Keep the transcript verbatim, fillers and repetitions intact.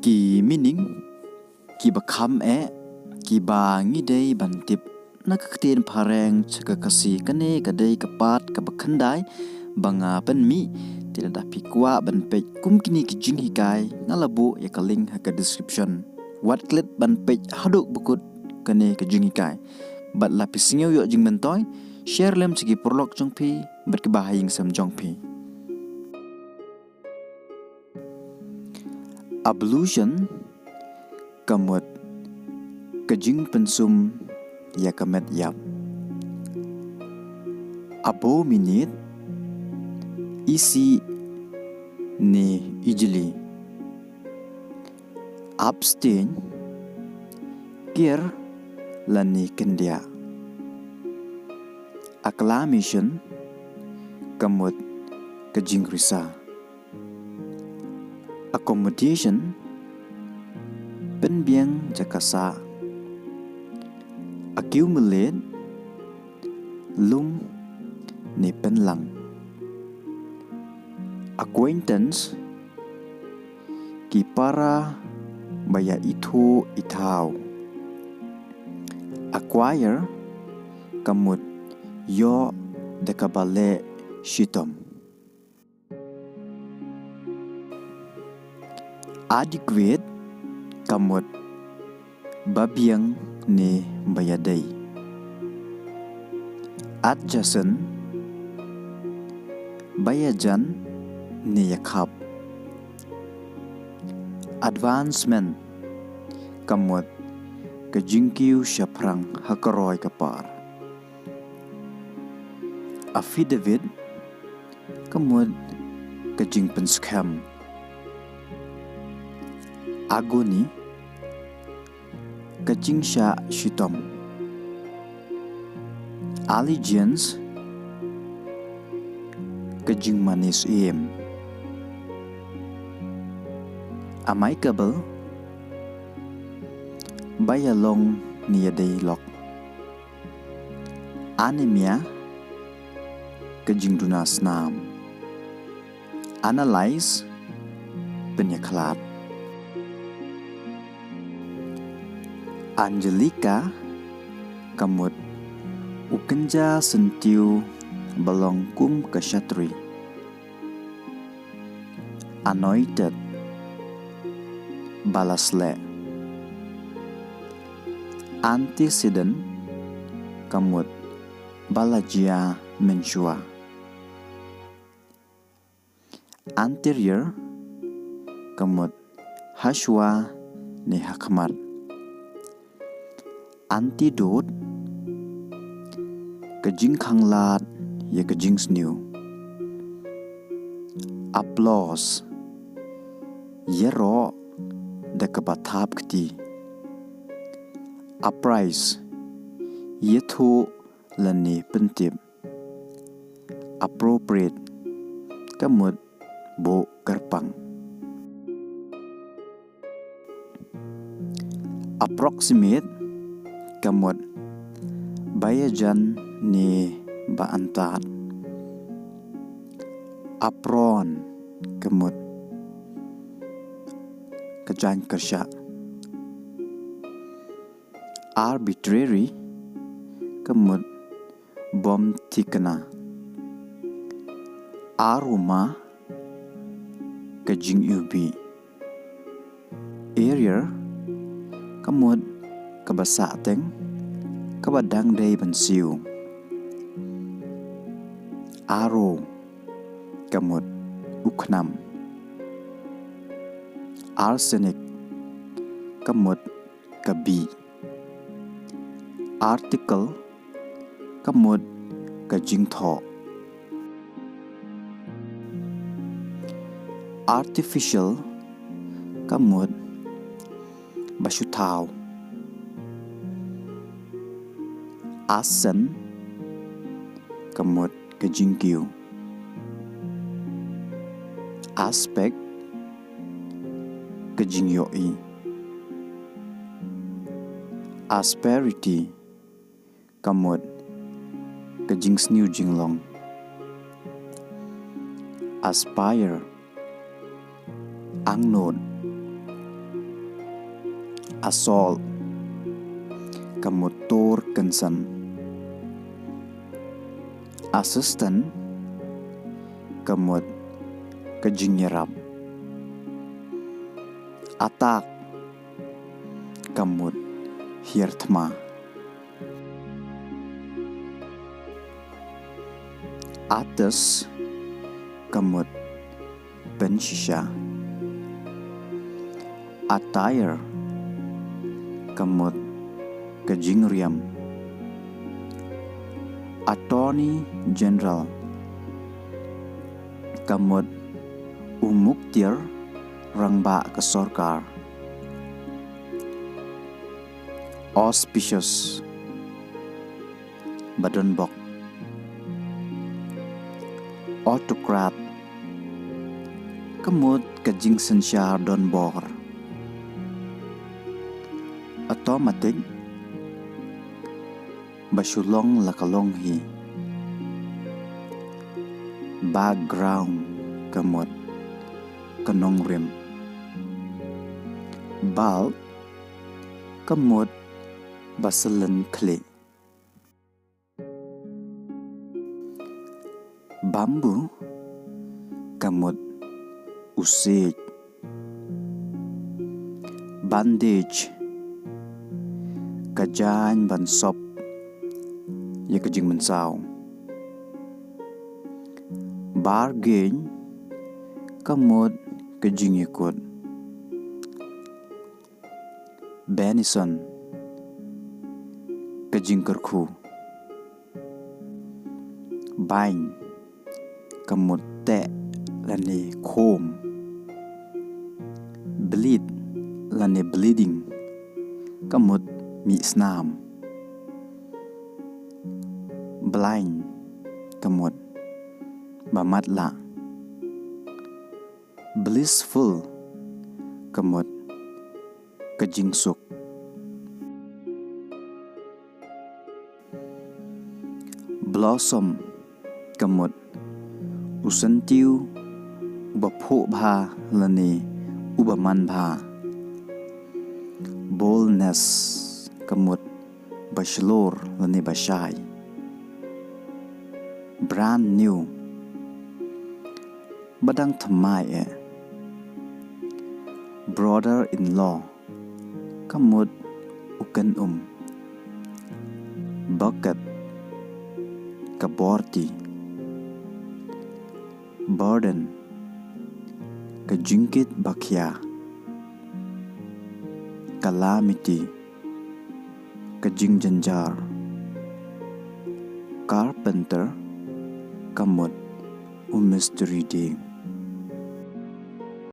Ki meaning kiba kham eh kiba ngi dei ban tip na ka ktien phareng sha ka Khasi. Kane ka dei ka part kaba khyndai ba nga pynmih. Te lada phi kwah ban peit kum kine ki jinghikai, nga la buh ïa ka link ha ka description. Wat klet ban peit haduh ba kut kane ka jinghikai. Bad lada phi sngew ïoh jingmyntoi, share lem sha ki paralok jong phi bad kiba ha ïing sem jong phi. Ablution ka mut ka jingpynsum ïa ka met ïap. Abominate, isih ne ijli. Abstain, ker lane kyndiah. Acclamation ka mut ka jingrisa. Accommodation, pynbiang jaka sah. Accumulate, lum ne pynlang. Acquaintance, ki para ba ïa ithuh ithaw. Acquire ka mut ïoh da kaba leh shitom. Adequate ka mut ba biang ne ba ïadei. Adjacent, ba ïajan ne ïakhap. Advancement ka mut ka jingkiew shaphrang ha ka roi ka par. Affidavit ka mut ka jingpynskhem. Agony ka jingshah shitom. Allegiance ka jingmane syiem. Amicable ba ïalong ne ïadei lok. Anemia ka jingduna snam. Analyse pynïakhlad. Angelica ka mut u kynja syntiew ba long kum ka shatri. Anointed ba la sleh. Antecedent ka mut ba la jia mynshuwa. Anterior ka mut hashwa ne hakhmat. Antidote ka jingkhanglad ïa ka jingsniew. Applause ïaroh da kaba thap kti. Apprise ïathuh lane pyntip. Appropriate ka mut buh kyrpang. Approximate ka mut ba ïajan ne ba antad. Apron ka mut ka jaiñ kyrshah. Arbitrary ka mut bym thikna. Aroma ka jingiwbih. Area ka mut kaba sahteng, kaba dang dei ban siew. Aro ka mut u khnam. Arsenic ka mut ka bih. Article ka mut ka jingthoh. Artificial ka mut ba shu thaw. Asen ka mut ka jingkiew. Aspect ka jingïohi. Asperity ka mut ka jingsniew jinglong. Aspire angnud. Assault, ka mut tur kynsan. Assistant, ka mut ka jingïarap. Attack, ka mut hiar thma. Artist, ka mut pynshisha. Attire, ka mut ka jingriam. Attorney General, ka mut u muktiar rangbah ka sorkar. Auspicious, ba donbok. Autocrat, ka mut ka jingsynshar donbor. Automatic, ba shu long la ka long hi. Background, ka mut ka nongrim. Bulb, ka mut ba syllen khlieh. Bamboo, ka mut u siej. Bandage, ka jaiñ ban sop ïa ka jingmynsaw. Bargain, ka mut ka jingïakut. Benison, ka jingkyrkhu. Bind, ka mut teh lane khum. Bleed lane bleeding, ka mut mih snam. Blind, ka mut ba matlah. Blissful, ka mut ka jingsuk. Blossom, ka mut u syntiew uba phuh bha lane uba man bha. Boldness, ka mut ba shlur lane ba shai. Brand new, ba dang thymmai eh. Brother-in-law, ka mut u kynum. Bucket, ka borti. Burden, ka jingkit ba khia. Calamity, ka jingjynjar. Carpenter, ka mut u mistri dieng.